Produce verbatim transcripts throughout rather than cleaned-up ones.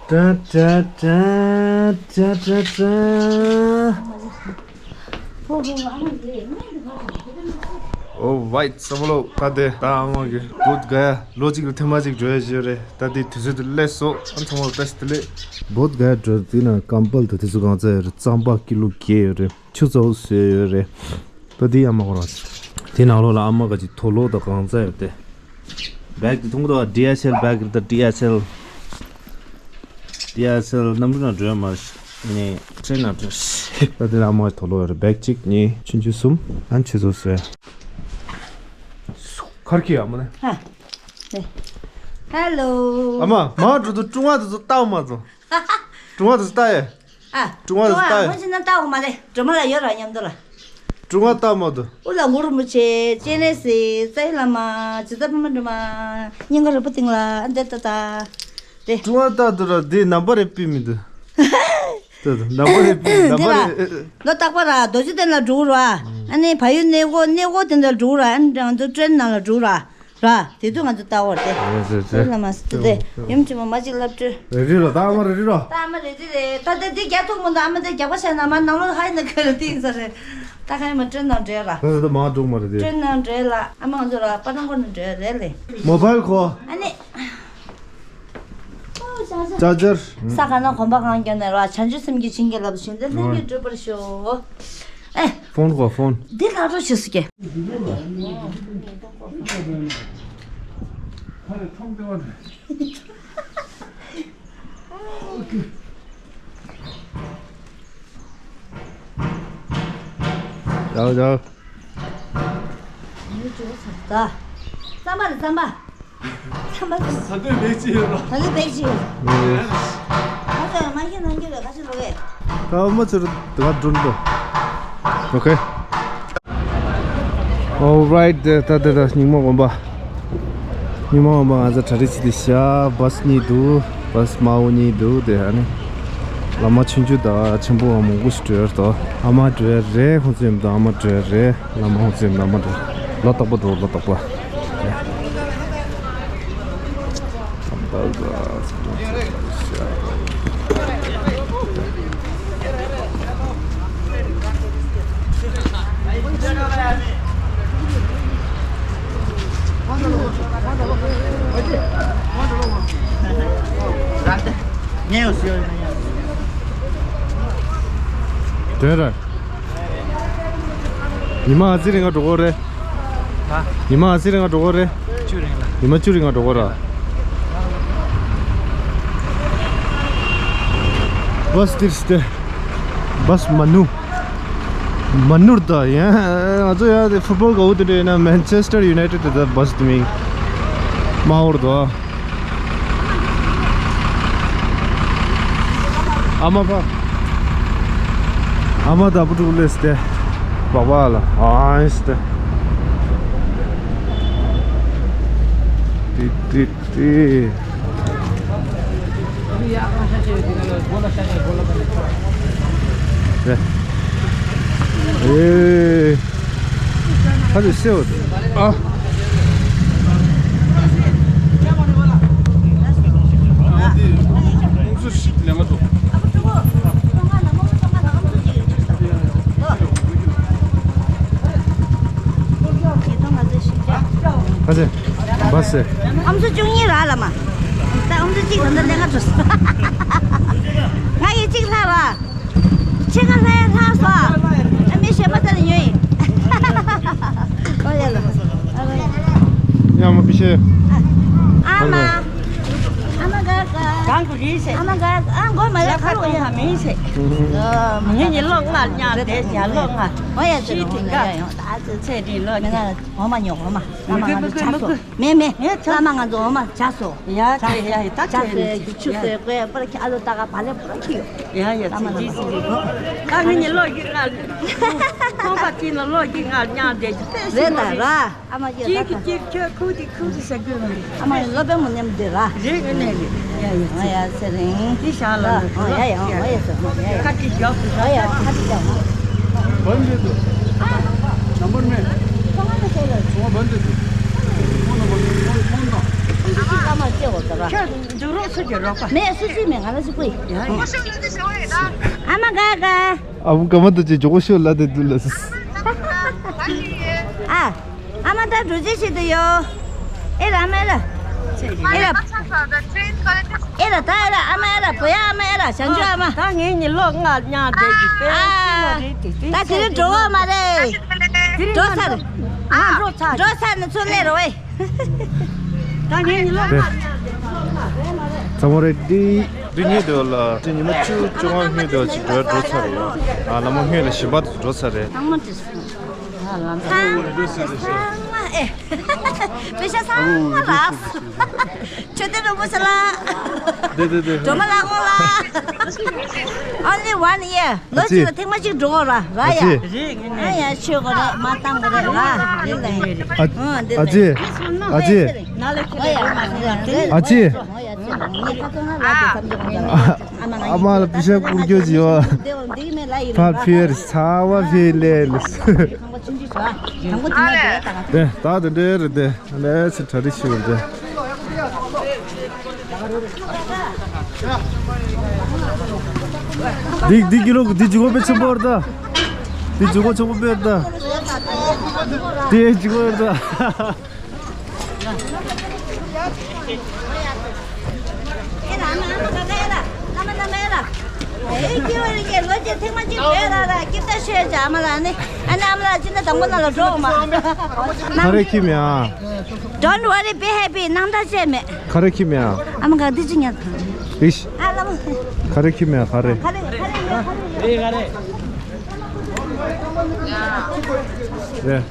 ཏྲ་ཏྲ་ཏྲ་ཏྲ་ཏྲ་ཏྲ། ཨོ་ཝའིཊ་བསམ་བློ་ད་དེ་ད་ཨ་མ་གི་བོད་ག་ཡ་ལོ་གཅིག་ལ་ཐེངས་མ་གཅིག་འགྲོ་ཡ་ཞིག་ཡོད་རེད། ད་དེ་དུས་ཚོད་དེ་སླེབས་སོང་། ཨ་ཚང་མ་ལ་བཀྲ་ཤིས་བདེ་ལེགས། བོད་ག་ཡ་འགྲོ་དེ་ན་ཀམ་པལ་དང་དེ་ཚོ་གང་ཚ་ཡོད་རེད། རྩམ་པ་ཀི་ལོ་བརྒྱད་ཡོད་རེད། ཆུ་ཚ་བོ་བཟོས་ཡོད་རེད། ད་དེ་ཨ་མ་ཁོ་རང་། དེ་ནང་ལོགས་ལ་ཨ་མ་ག་ཅིག་དུག་ལོག་དང་གང་ཚ་ཡོད་དེ། བེག་དེ་མཐོང་གི་འདུག་བ། ཌི་ཨེཆ་ཨེལ་བེག་རེད། ད་ཌི་ཨེཆ་ཨེལ། ཌི་ཨེཆ་ཨེལ་གནམ་གྲུ་ནང་འགྲོ་ཡ་མ་རེད། ནི་ཊེན་ནང་འགྲོ། ད་དེ་ལ་ཨ་མ་གི་དུག་ལོག་ཡོད་རེད། བེག་གཅིག་གཉིས་ཆུང་ཆུང་གསུམ། ཨ་ནི་ཆུ་ཚོད་གསུམ། ཁར་ཁི་ཨ་མ་ནི། ཧ། ཧེ། ཧེ་ལོ། ཨ་མ་མ་འགྲོ་དུ་ཀྲུང་ཨ་དུ་ཚོ་ལྟ་མ་ཚོ། ཀྲུང་ཨ་དུ་ཚོ་ལྟ་ཡ། ཨ། ཀྲུང་ཨ་ཀྲུང་ཨ་ལ་ལྟ་ཡ། སྔོན་ཆད་ན་ལྟ་འོང་མ་རེད། སྒྲོལ་མ་ལགས་ཡོད་ར་མཉམ་དུ་ལ། ཀྲུང་ཨ་ལྟ་མ་འདུག་དབུ་ལ་གུ་རུ་རིན་པོ་ཆེ། སྤྱན་རས་གཟིགས། རྩ་བའི་བླ་མ། ཇི་ལྟར་ཕ་མ་སྒྲོལ་མ། སྙིང་ག་རུས་པ་སྟེང་ལ་འདི་ལྟ་ལྟ། དེ། ཀྲུང་ཨ་ལྟ་འདུག་ར་འདི་ནམ་པ་རེ་པི་མི་འདུག་དེ་ནམ་པ་རེ་པི་ནམ་པ་རེ། ལོ་རྟག་པར་ར་རྡོ་རྗེ་གདན་ལ་འགྲོ་ར། ཨ་ནི་བལ་ཡུལ་གནས་སྐོར་གནས་སྐོར་དེ་འདྲ་འགྲོ་ར། ཨ་ནི་ང་ཚོ་ཊེན་ནང་ལ་འགྲོ་ར། ར། དེ་དུས་ང་ཚོ་ལྟ་བར་ཏེ། རེད་རེད་རེད། ལ་མ་སི་ཏེ། ཡུམ་ཆེན་མོ་མ་གཅིག་ལབ་སྤྲོད། རེ་རེ་རོ། ད་ཨ་མ་རེ་རེ་རོ། ད་ཨ་མ་རེ་རེ་རེད། ད་ལྟ་འདི་རྒྱག་ཐུབ་མོ་འདུག་ཨ་མ་འདི་རྒྱག་པ་བྱས་ན་མ་ནང་ལོགས་ཧ་ཡིན་ན་ཁོས་རེ་ཏིང་ས་རེད། ད་ཁ་ཡིན་མ་ཊེན་ནང་འགྲོ་ལ། ད་ད་མ་འགྲོ་མ་རེད་དེ། ཊེན་ནང་འགྲོ་ལ། ཨ་མ་ང་ཚོ་ལ་པ་ཊང་ཀོ་ནང་འགྲོ་རེད་ལེ། མོ་བལ་ཁོ། ཨ་ནི། ཅར་ཇར། ས་ག་ན་གོམ་པ་གང་བརྒྱབ་ནས་ར། བྱང་ཆུབ་སེམས་ཀྱི་བྱིན་གྱིས་བརླབ་ཏུ་བྱིན་ཏེ་ལྷུན་གྱིས་གྲུབ་པར་ཤོག་ཨེ། ཕོན་གོ་ཕོན། འདི་ལྷག་འཕྲོ་བྱེད་སུ་སྐྱེ། ཡག་ཡག་ད། རྩམ་པ་རེད་རྩམ་པ། རྩམ་པ་རེད། ད་དུང་བེག་ཅིག་ཡོད་རོ། ད་དུང་བེག་ཅིག་ཡོད། ཨེ། ང་ཚོ་མ་ཤེས་ནང་རྒྱུ་རེད། ཁ་ཤས་ལོག་གས། ད་མ་ཚོར་དུ་ང་འགྲོ་འགྲོ། ཨོ་ཁེ། Alright, ད་ད་ད་རྙིང་མ་དགོན་པ། རྙིང་མ་དགོན་པ་ང་ཚོ་གྲ་སྒྲིག་བྱེད་དུ་བཞག་བྷ་སི་གཉིས་འདུག་བྷ་སི་དམར་པོ་གཉིས་འདུག་དེ་ཨ་ནི། བླ་མ་ཆུང་ཆུང་དང་ཆེན་པོ་མང་པོ་ཞིག་འགྲོ་ཡ་རེད་དོ། ཨ་མ་འགྲོ་ཡ་རེད། ཁོང་ཚོ་མཉམ་དུ་ཨ་མ་འགྲོ་ཡ་རེད། བླ་མ་ཁོང་ཚོ་མཉམ་དུ་ཨ་མ་འགྲོ། ལོ་རྟག་པ་འགྲོ། ལོ་རྟག་པ། དེ་ར། ཉི་མ་ཨ་ཙི་རིང་ང་འགྲོ་གོ་རེད། ཧ། ཉི་མ་ཨ་ཙི་རིང་ང་འགྲོ་གོ་རེད། བཅུ་རིང་ལ། ཉི་མ་བཅུ་རིང་ང་འགྲོ་གོ་ར། བྷ་སི་དེར་སྟེ། བྷ་སི་མ་ནུ། མ་ནུར་ད་ཡང་ང་ཚོ་ཡང་དེ་ཕུཊ་བྷོལ་ག་འུ་དེ་འདྲ་ཡིན་ན་མན་ཆེ་སི་ཊར་ཡུ་ནའི་ཊེཌ་དེ་ད་བྷ་སི་དེ་མིང་མ་འོར་དོ། ཨ་མ་ཕ། ཨ་མ་ད་བུ་ཕྲུག་ལས་སྟེ། བ་བ་ལ་ཨ་ཨིན་སྟེ། ཏི་ཏི་ཏི། ཨེ། ཨེ། ཁ་ཅིག་སེ་འོ། ཨ། ཁ་ཅིག་བ་སེ། ཨམ་སྲུ་བཅུ་གཉིས་རག་ལ་མ། ད་ཨམ་སྲུ་གཅིག་ད་ལྟ་ལེན་ག་འགྲོ་སོང་། ང་ཡི་གཅིག་ལྷག་ར། ཕྱེད་ཀ་ལྷག་ཡ་ལྷག་སོང་། ཨ་མའི་ཞལ་པ་ལྟ་ནས་ཉོས་ཡིན། ཨོ་ཡ་ལ། ཡ་མ་པི་ཤེ། ཨ་མ། ཨ་མ་ག་ག་གང་གི་རིགས་ཟེར། ཨ་མ་ག་ཨ་མགོ་མ་ལ་ག་རུ་ཡ་མིན་ཟེར། ངེད་གཉིས་ལོ་ལྔ་ཉག་བསྡད་ཀྱང་ལོ་ལྔ། ཨོ་ཡ་ཟེར། ཤི་དེ་འོ་ན་ག་ཡ་ཡོང་ད་ཚེ་ཚེ་རིང་ལོ་ཉི་ལྔ། འོ་མ་ཉོ་འོ་མ། ཨ་མ་ང་ཚོ་ཆགས་སོ། མེད་མེད། ངས་ཆ། བླ་མ་ང་ཚོ་འོ་མ་ཆགས་སོ། ཡ་ཆགས་ཡ་ཡ་ད་ཆགས་ཆགས་སོ། ཡ་ཆུ་ཆུ་ཡ་སོ་ཀོ་ཡ་པར་ཁྱི་ཨ་ལོ་ད་ག་བ་ལེ་པར་ཁྱི་ཡོ། ཡ་ཡ་བླ་མ་ང་ཚོ། ད་ངེད་གཉིས་ལོ་གི་ང་། ཁོང་པ་ཅིག་ལ་ལོ་གི་ང་ཉང་བསྡད་ཀྱི་ཏེ་རེད་ད་ར། ཨ་མ་ཡ་ད་ཅིག་གི་ད། ཅིག་ཁྱོད་ཁུག་དེ་ཁུག་དེ་ཟ་དགོས་ལ། ཨ་མ་ཡ་སློབ་དཔོན་མོ་མཉམ་དུ་ར། རེད་ངེད་གཉིས་རེད། ཡ་ཡ་ང་ཡ་ཚེ་རིང་། དེ་ཞག་ལ་ལ་ཨ་ཡ་ཡ་ཨ་ཡ་ཚེ་རིང་ཡ་ཡ། ཁ་ཅིག་རྒྱག་དེ་ཨ་ཡ་ཁ་ཅིག་རྒྱག་བན་དེ་དུ། ནམ་བར་མེད། ཚོང་ང་ད་ཟེར་ལ། ཚོང་བན་དེ་དུ། ཁོང་ནམ་བར་མེད། ཁོང་ཁོང་དང་། ཁོང་ཚོ་ཅིག་ལ་མ་བྱས། ཁྱོད་འཇུག་རོགས་སུ་འཇུག་རོགས་པ། མེད་སུ་ཅི་མེད། ང་ལ་ཅི་ཀུའི། ཨ་མ་ག་ག་ཨ་བུ་ཀ་མ་ཏོ་ཅེ་ཇོ་གོ་ཤོ་ལ་དེ་དུ་ལ་སི། ཨ། ཨ་མ་ད་འགྲོ་ཅི་ཞིག་ཏུ་ཡོ། ཨེ་ར་ཨ་མ་ཨེ་ར། ཨེ་ར། ཨེ་ར་ད་ཨེ་ར་ཨ་མ་ཨེ་ར་བུ་ཡ་ཨ་མ་ཨེ་ར་བྱང་ཆུབ་ཨ་མ། ད་ངའི་ཉི་ལོ་ལྔ་ཉག་བསྡད་ཀྱི་པས་ཨ་ཤི་ལོ་རེད་དེ་དེ་ད་དེ་རིང་འགྲོ་བ་མ་རེད། འགྲོ་ཚར། ཨ་འགྲོ་ཚར། འགྲོ་ཚར་ནས་ཚུར་སླེབས་རོགས་ཨེ། ད་ངའི་ཉི་ལོ་ལྔ་ཉག་བསྡད་ཚར་མ་རེད། ཚང་མ་རེད་འདི། འདི་ཉིད་དུ་ལ་ཉི་མ་བཅུ་བཅོ་ལྔ་སྔོན་དུ་ཅིག་འགྲོ་འགྲོ་ཚར་རེད། ཨ་ལ་མོ་སྔོན་ལ་ཞིམ་པ་དུ་འགྲོ་ཚར་རེད། ཚང་མ་འདྲི་སོང་། ཚང་མ་ཚང་མ་ཨེ། པེ་ཤ་ཚང་མ་ལགས། ཆོས་སྡེ་རིན་པོ་ཆེ་ལགས། དེ་དེ་དེ། སྒྲོལ་མ་ལགས་ཁོང་ལགས། Only one year. ལོ་གཅིག་ལ་ཐེངས་མ་གཅིག་འགྲོ་དགོས་ར་ར་ཡ། ཨ་ཡ་ཆོས་གོ་རེད་མ་བཏང་གོ་རེད་ར། འདི་ལ་ཡིན། ཨ་ཨ་ཅེ། ཨ་ཅེ། ཨ་ཡ། ཨ་ཅེ། ཨ་མ་ལ་པི་ཤ་བསྐུར་རྒྱུ་ཅིག་ཡོད། ཕར་ཕེར་ཚ་བ་ཕེར་ལས་ལས། དེ་ད་དེ་འདྲའི་རེད་དེ། ལས་ཚེ་གྲ་སྒྲིག་ཞུ་བར་དེ། འདི་འདི་ཀི་ལོ་འདི་ཇུ་གོ་པེ་ཆེན་པོ་རེད་ད། འདི་ཇུ་གོ་ཆེན་པོ་པེ་རེད་ད། དེ་ཇུ་གོ་རེད་ད། ག་རེ་ཁྱི་མེད་ཨ། Don't worry, be happy. ནང་ད་བྱས་མེད། ག་རེ་ཁྱི་མེད་ཨ། ཨ་མ་ག་འདི་ཅི་ཉལ་ཐང་། ཨིཤ། ཨ་ལ་མ། ག་རེ་ཁྱི་མེད་ཨ་ག་རེ། ག་རེ་ག་རེ་ཡོད་ག་རེ། རེད།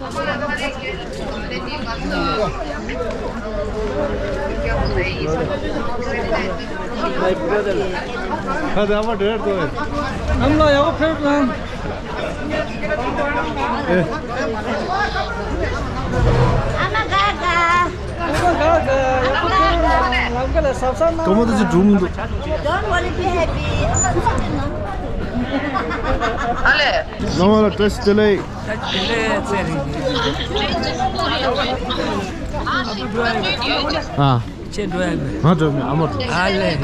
ཁ་ཟས་མ་འདྲེར་དོ། ཨམ་ལ་ཡག་པོ་ཕེབས་དང་། ཨེ། ཨ་མ་ག་ག་ཨ་མ་ག་ག་ཡག་པོ་ཕེབས་དང་། ལམ་ཁ་ལ་གཟབ་གཟབ་གནང་། ཀོ་མོ་དུ་ཅི་སྒྲུང་འདུག Don't worry, be happy. ཨ་ལེ། ནོ་ལ་བཀྲ་ཤིས་བདེ་ལེགས། བཀྲ་ཤིས་བདེ་ལེགས་ཚེ་རིང་། ཨ། ཁྱེད་འགྲོ་ཡ་མེད། ང་འགྲོ་མེད་ཨ་མ་འགྲོ། ཨ་ལེ་རེད།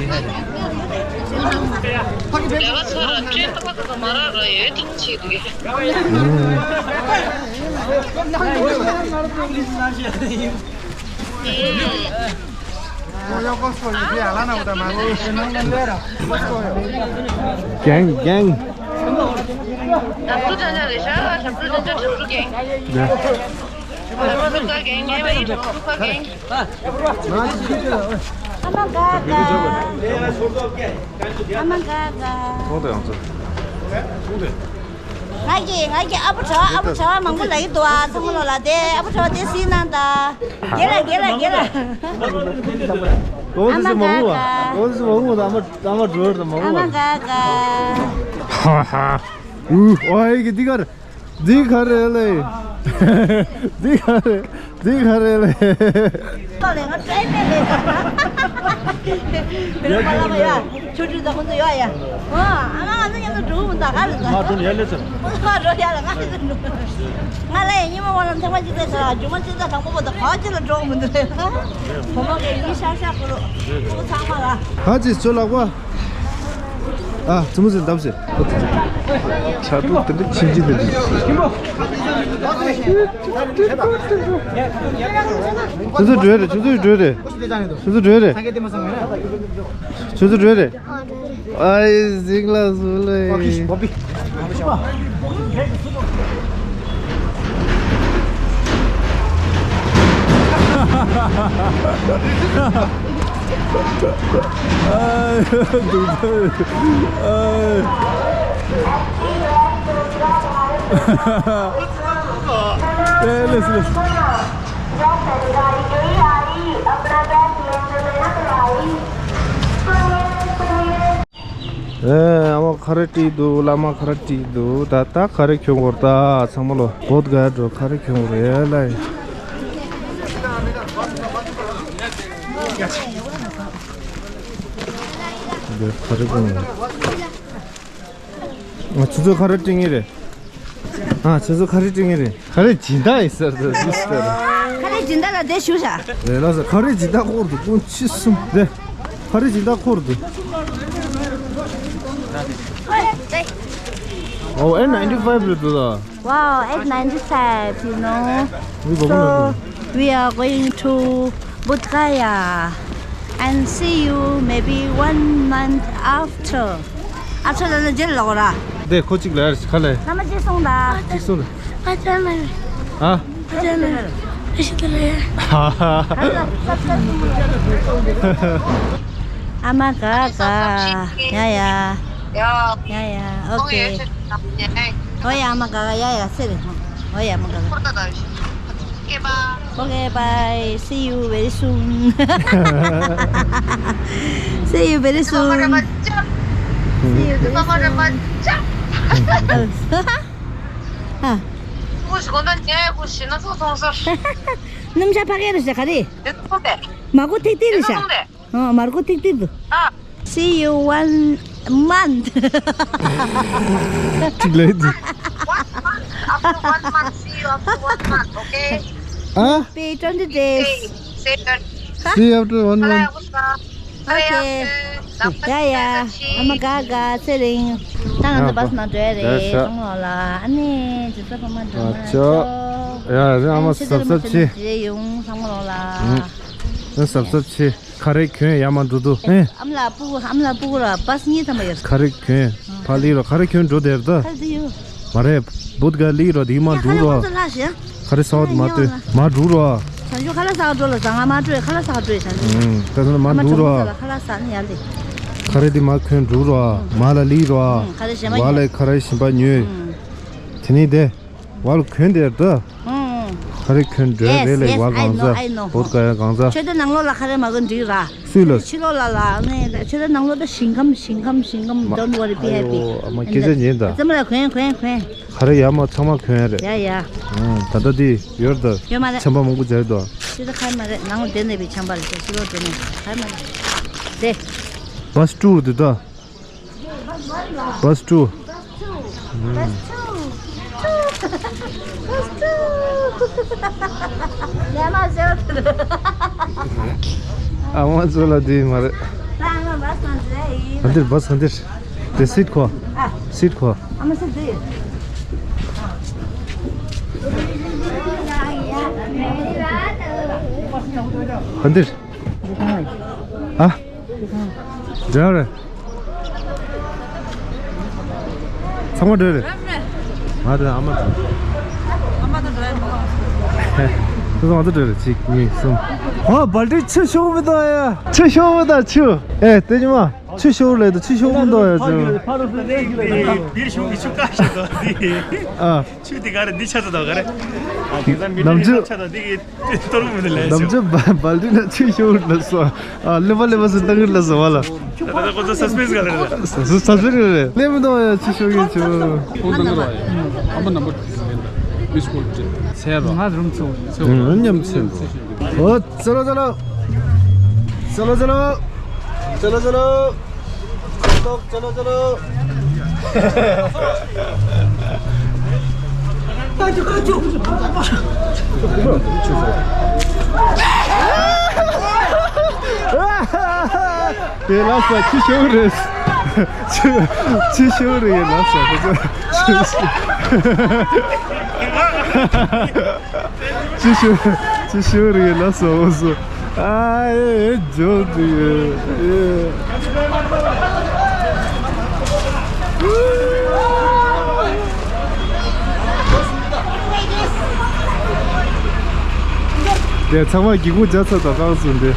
རྒྱ་གར་ཚོ་ལ་ཁྲེན་ཏོག་ཏོག་མ་རག་ར་ཡོད་དེ་ཆེད་དུ། གེང་གེང་། ལམ་བུ་ཅང་ཅང་རེད་ཤག་ལམ་བུ་ཅང་ཅང་ལམ་བུ་གེང་། ལམ་བུ་ཀ་གེང་ངའི་མ་ཡིན་ལམ་བུ་ཀ་གེང་། ཨ་མ་ག་ག་ཨ་མ་ག་ག་ཚོང་དུ་ཡང་ཚོ། ང་གི་ང་གི་ཨ་བུ་གྲྭ་བ་ཨ་བུ་གྲྭ་བ་མང་པོ་ལ་ཡི་འདུག་ཨ། ཚང་མ་ལོ་ལ་དེ་ཨ་བུ་གྲྭ་བ་དེ་སྲིད་ནང་ད། དགེ་ལ་དགེ་ལ་དགེ་ལ། ཨོ་དེ་ཨ་མ་ཚོ་མ་ག་ཧུ་བ། ག་ཨོ་དེ་ཚོ་མ་ཧུ་བ་ད་ཨ་མ་ཨ་མ་འགྲོ་ཡོད་ད་མ་ཨ་ཧུ་མ་བ། ག་ག་ཧ་ཧ། ཨུ། ཨོ་ཨེ་གི་འདི་གར། འདི་ག་རེ་ལེ། འདི་ག་རེ། འདི་ག་རེ་ལེ། ཏོ་ལེ་ང་ཏྲེ་ཏེ་ལེ། བེ་ར་མ་ལ་མ་ཡ། ཆུ་ཆུ་ད་ཁོང་ཚོ་ཡོད་ཡ། ཨ་ང་ང་ཚོ་མཉམ་དུ་འགྲོ་གི་མི་འདུག་ག་རེ་ད། ང་འགྲོ་ཡ་ལེ་ཚར། ང་འགྲོ་ཡ་ལ་ང་ཚོ་འགྲོ། ང་ལ་ཡ་ཉི་མ་བ་ལ་ཐེངས་མ་གཅིག་ད་ཆ་ཇུ་མ་གཅིག་ད་དང་པོ་བ་ད་ག་ཅི་ལ་འགྲོ་གི་མི་འདུག་ལེ། བུ་མོ་གི་ཡིན་ཤག་ཤག་གོ་རོ། ཁོ་ཚང་མ་ལ། ཧ་ཅི་ཚོ་ལགས་པ། ཨ། ཙི་མོ་ཟེར་འདབས་ཟེར། ཕྱག་དྲུག་དེ་འདྲ་ཕྱིན་ཅི་དེ་འདྲ། ཁྱོད་ཚོ་འགྲོ་རེད། ཁྱོད་ཚོ་འགྲོ་རེད། ཁྱོད་ཚོ་འགྲོ་རེད། ཁྱོད་ཚོ་འགྲོ་རེད། ཨའི་ཟིག་ལ་ཟུ་ལེ། ཨའི་སྡུག་ཅག་ཨའི། ཨེ་ལེས་ལེས། ཨེ། ཨ་མ་ག་རེ་བྲིས་འདུག་བླ་མ་ག་རེ་བྲིས་འདུག་ད་ལྟ་ག་རེ་གྱོན་དགོས་རེད། ད་ཚང་མ་ལོ་བོད་ག་འགྲོ་ག་རེ་གྱོན་དགོས་རེད་ལ། འདི་ག་རེ་གྱོན་དགོས། ང་ཚོ་ཚོ་ག་རེ་བྲིས་ངེས་རེད། ཨ། ཁྱོད་ཚོ་ག་རེ་བྲིས་ངེས་རེད། ག་རེ་སྦྱིན་བདག་ཡིན་ཟེར་ཟེར་ཟེར་ཟེར། ག་རེ་ སྦྱིན་བདག་ལ་དེ་ཞུ་བྱ། རེད་ལ་ས་ཁ་རི་སྦྱིན་བདག་འཁོར་འདུག་ཀུན་ཆི་གསུམ་རེད། ཁ་རི་སྦྱིན་བདག་འཁོར་འདུག་ཨོ་ཨེ་ནའིན་ཊི་ཕའིབ་རེད་འདུག་ད། Wow, eight ninety-five, you know. So, we are going to Bodh Gaya and see you maybe one month after. After ལ་ལ་རྗེས་ལ་འོ་ར། དེ་ཁོ་གཅིག་ལ་ཡར་ཁ་ལས། ལ་མ་རྗེས་སོང་ད། གཅིག་སོང་ལ། ཨ་ཅག་ལ། ཨ། ཨ་ཅག་ལ། ཨ་ཤི་ད་ལ། ཧ་ཧ། ཨ་མ་ག་ག་ཡ་ཡ། ཡ། ཡ་ཡ། ཨོ་ཁེ། ཨོ་ཡ་ཨ་མ་ག་ག་ཡ་ཡ་ཟེར་རེད། ཨོ་ཡ་ཨ་མ་ག་ག Okay, bye. See you very soon. See you very soon. See you very soon. ཨ། སྣུམ་ཤ་ཕ་གི་རེད་ཤག་ག་རེ། མ་གོ་ཐིག་ཐིག་རེད་ཤག་ཨ། མར་ཁུ་ཐིག་ཐིག་འདུག See you one month. གཅིག་ལས་འདུག One month. After one month, see you after one month, okay? ཨ། Be twenty days. Say, say that. See you after one month. Okay. ཡ་ཡ། ཨ་མ་ག་ག་ཚེ་རིང་། ད་ང་ཚོ་བཱས་ནང་འགྲོ་ཡ་རེད། བསམ་བློ་ལ་ཨ་ནི་ཇི་ཚོ་ཕ་མ་འགྲོ་ཨ་ན་ཅོ། ཡ་རེད། ཨ་མ་གཟབ་གཟབ་བྱེད། ཡོང་བསམ་བློ་ལ། ཨ་གཟབ་གཟབ་བྱེད། ཁ་རས་གྱོན་ཡ་མ་འགྲོ་འདུག་ཨེ། ཨམ་ལགས་སྤུ་གུ་ཨམ་ལགས་སྤུ་གུ་ལ་བཱས་གཉིས་ཐམ་པ་ཡོད། ཁ་རས་གྱོན། ཕ་ལི་རོ་ཁ་རས་གྱོན་འགྲོ་དེར་ད། ཁ་རས་དེ་ཡོད། མ་རེད། བུད་ག་ལི་རོ་དེ་མ་འགྲོ་རོ། ཁ་རས་ཁ་རས་ས་བ་མ་ལྟོས་མ་འགྲོ་རོ། ས་ཞོ་ཁ་ལ་ས་འགྲོ་ལ་ཟ་ང་མ་འགྲོ་ཁ་ལ་ས་འགྲོ་ཡ་ས་འགྲོ། ད་ཚོ་མ་འགྲོ་རོ། ཁ་ལ་ས་ནི་ཡ་ལི། ཁ་རས་དེ་མ་གྱོན་འགྲོ་རོ། མ་ལ་ལི་རོ། ཁ་རས་ཞེ་མ་ཉོས། ཁ་རས་ཞེ་མ་ཉོས། དེ་ནི་དེ། བ་ལ་གྱོན་དེར་ད། ཁ་རས་གྱོན་འགྲོ་རེད་ལེ་བ་གང་ཟ། བོད་ག་ཡ་གང་ཟ། ཆོས་དད་ནང་ལོགས་ལ་ཁ་རས་མ་གྱོན་འགྲིག་ར། སུས་ལ། ཕྱི་ལོགས་ལ་ལ་ནས་ཆོས་དད་ནང་ལོགས་ད་ཞིང་ཁམས་ཞིང་ཁམས་ཞིང་ཁམས། Don't worry, be happy. ཨ་མ་སྐད་ཆ་ཉན་ད། ཙམ་ལ་གྱོན་གྱོན་གྱོན། ཁ་རས་ཡ་མ་ཚང་མ་གྱོན་ཡ་རེད། ཡ་ཡ། ད་ལྟ་དེ་ཡོད་ད། ཡོད་མ་རེད། ཆམ་པ་མང་པོ་སྦྱར་ད། ཆོས་དད་ཁ་རས་མ་རེད། ནང་ལ་བསྡད་ནས་པའི་ཆམ་པ་རེད། ཕྱི་ལོགས་བསྡད་ནས་ཁ་རས་མ་རེད། དེ། བཱས་ཊུར་དེ་ད། Bus two. Bus two. Bus two. Bus two. ཨ་མ་ཚོ་ལ་དེ་མ་རེད། ཨ་འདིར་བཱས་ཨ་འདིར། དེ་སིཊ་ཁོ། སིཊ་ཁོ། ཨ་འདིར། ཨ། འདྲ་རེད། ཚང་མ་འདྲ་རེད། ང་དང་ཨ་མ་དང་། ཨ་མ་དང་འདྲ་རེད་མོ། ཁོ་ཚང་མ་འདྲ་རེད། གཅིག་གཉིས་གསུམ། ཧོ་སྦལ་ཏི་ཆུ་ཤོར་མི་འདུག་ཡ། ཆུ་ཤོར་མི་འདུག་ཆུ། ཨེ་དེ་ཉི་མ་ཆུ་ཤོར་ལས་དང་ཆུ་ཤོར་མི་འདུག་ཡ། ཆུ། བིར་ཤོར་གི་ཆུ་ཀ་ཤོར་འདུག་དེ། ཨ། ཆུ་དེ་ག་རེ་འདི་ཆ་ཚ་དང་ག་རེ། ཨ་དེ་ཚ་མི་ནམ་ཆུ། ཆ་དང་དེ་གི། གཏོར་མོ་ལས་ནམ་ཆུ་སྦལ་ཏི་ན་ཆུ་ཤོར་ལ་སོ། ཨ་ལེ་བ་ལེ་བ་སུ་ཏང་གི་ལ་སོ་བ་ལ། ད་ལྟ་ཁོ་ཚོ་སཱ་སི་པེན་སི་ག་ལ་རེད། སཱ་སི་པེན་སི་ག་ལ་རེད། ལེ་མི་འདུག་ཡ་ཆུ་ཤོར་གི་ཆུ། ཕོན་ཏང་གི་རོ་ཡ། ཨ་མ་ནམ་བར་ཚེ་རོ། ང་རུམ་ཚེ་རོ། ཉམས་ཚེ་རོ། ཨོ་ཙེ་ལོ་ཙེ་ལོ། ཙེ་ལོ་ཙེ་ལོ། ཙེ་ལོ་ཙེ་ལོ། ཙེ་ལོ་ཙེ་ལོ། དེ་ལ་ས་ཁྱི་ཤོར་རེད། ཁྱི་ཁྱི་ཤོར་རེད་ལ་ས་ཁོ་ཚོ། ཅི་ཞུ་ཅི་ཞུ་རེད་ལ་སོ་སོ། ཨ་ཨེ་ཇོ་དུ་ཨེ། དེ་ཚང་མ་སྒེའུ་ཁུང་རྒྱག་ཚར་དང་རྐང་བཙུགས་འདི།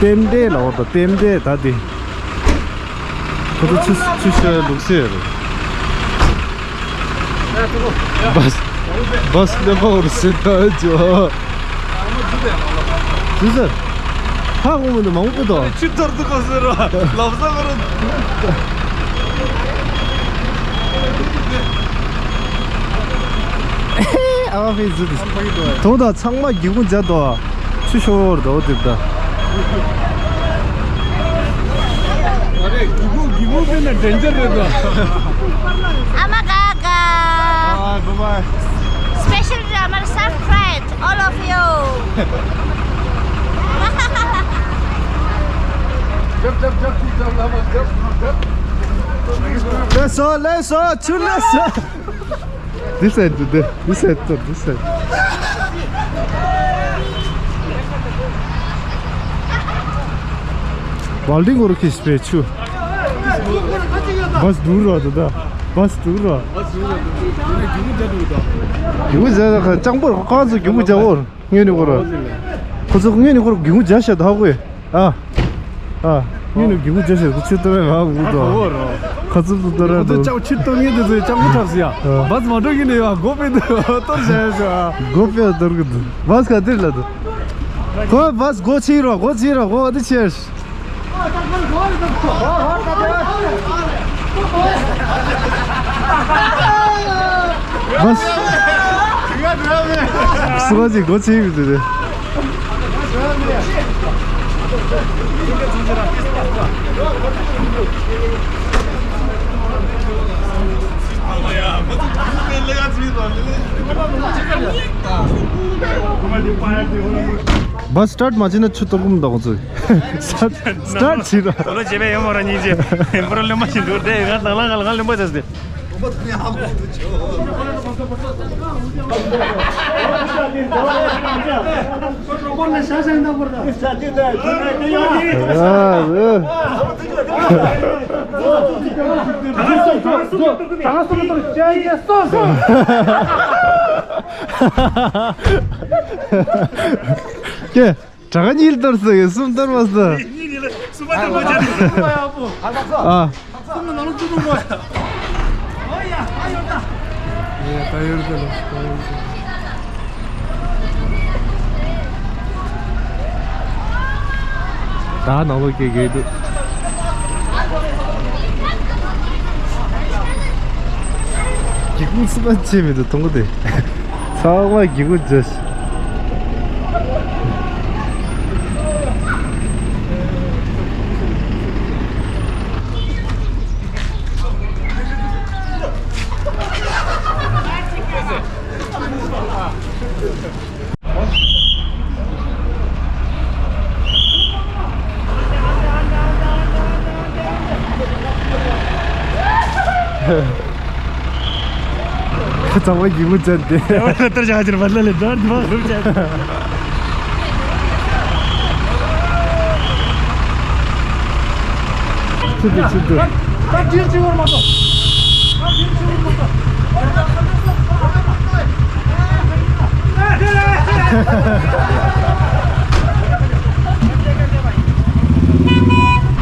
རྟེན་འབྲེལ་ལ་འོ་ད་རྟེན་འབྲེལ་ད་འདི། ཁོ་ཚོ་ཆུ་ཆུ་ཤོར་ལུགས་སྲོལ་ཡོད་རེད། བཱས་བཱས་སླེབས་པ་འོར་སྲིད་ད་ཇོ། ཇུ་ཟེར། ཧ་གོ་མི་འདུག་མང་པོ་ཕེབས་དོ། ཆུ་ཐོར་དུ་གོ་ཟེར་རོ། ལབ་ས་གོ་རོ། ཨ་ཕའི་ཟུ་དེ། དོ་ད་ཚང་མ་སྒེའུ་ཁུང་རྒྱག་དོ། ཆུ་ཤོར་དོ་དེ་ད། ཨ་རེ་སྒེའུ་ཁུང་སྒེའུ་ཁུང་དེ་ན་ཌེན་ཇར་རེད་དོ། I'm a gaga. Bye bye. Special drama surprise all of you. Jump, jump, jump, jump, jump, jump, jump. Let's go, let's go, two, let's go. This side to the, this side to this side. Balding or kiss pay chu. Bus dur ra da. Bus dur ra. Gigu za da chang por ka zu gigu za or. Ngi ni ko ra. Ko zu ngi ni ko gigu za sha da ko. ཨ། ཨ། ངས་ནི་སྒེའུ་ཁུང་བརྒྱབ་ཤག་ཁོ་ཕྱིར་ལྟ་ར་ང་འུར་དོ། ཁ་ཚུབ་ཏུ་ལྟ་ར་འདུག་ཁོ་ཚོ་ཕྱིར་ལྟ་ངེས་དེ་ཚོས་ཅང་མི་འཁྲབ་ཟེར་ཡ། ཨ། བཱས་མ་འགྲོ་གི་ནི་ཡ་སྒོ་ཕྱེ་དུ་གཏོར་བྱ་ཡ་ཤག་སྒོ་ཕྱེ་གཏོར་གི་འདུག་བཱས་ག་དེར་ལ་འདུག་ཁོ་བཱས་སྒོ་ཕྱེ་རོགས། སྒོ་ཕྱེ་རོགས། སྒོ་འདི་ཕྱེ། བཱས། སུ་བ་ཅིག་སྒོ་ཕྱེ་གི་འདུག་རེད། བཱས་སི་ཊར་ཊི་མ་བྱས་ན་ཆུ་གཏོར་གི་མི་འདུག་ཁོ་ཚོས། སི་ཊར་ཊི་བྱས་ར། ལོ་བྱེད་པའི་ཡོད་མ་ར་ཉིན་རྗེས་པོ་ར་ལོན་པ་ཞིག་འདུག་དེ་ང་དང་ལ་ང་ལ་ང་ལོན་པ་བྱས་ཏེ། ཀྱེ། གྲངས་ཀ་གཉིས་གཏོར་སོང་། གསུམ་གཏོར་མ་སོང་། གཉིས་གཉིས་ལ་གསུམ་པ་གཏོར་མ་བྱས་ཏེ། ཨ། གསུམ་ལ་ནང་ལོགས་བཅུ་གཏོང་དགོས། ཨོ་ཡ། ཨ་ཡོད་ད། ཡ་ད་ཡོད་ད་ལ། ད་ནང་ལོགས་སྐྱེལ་གི་འདུག་སྒེའུ་ཁུང་སུ་མ་ཕྱེ་མི་འདུག་མཐོང་གི་དེ། ཚང་མ་སྒེའུ་ཁུང་རྒྱབ། ཁ་ཚང་མ་སྒེའུ་ཁུང་བྱས་ཏེ། ཁ་ཏར་ཆགས་ཀྱི་རེད། བར་ལ་ལས་འདྲ་འདི་མ་རུབ་བྱས། ཆུ་དེ་ཆུ་དེ།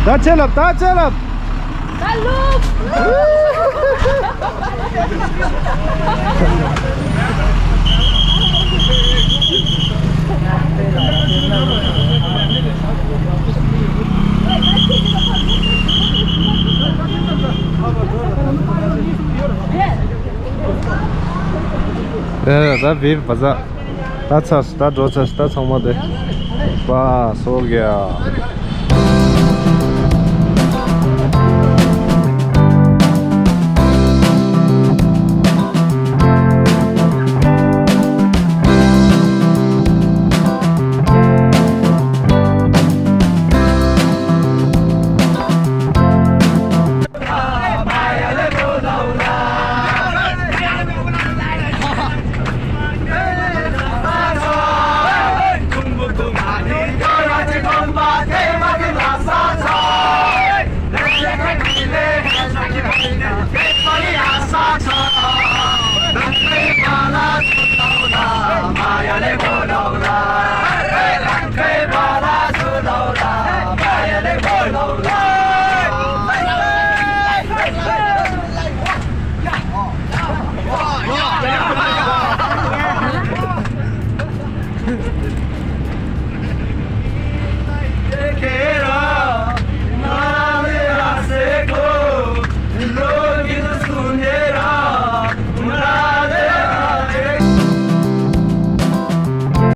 ད་ཆེ་ལབ། ད་ཆེ་ལབ། ད་ལུག་ད་བིར་བ་ཟ། ད་ཚར། ད་འགྲོ་ཚར། ད་ཚང་མ་དེ། བ་སོ་ག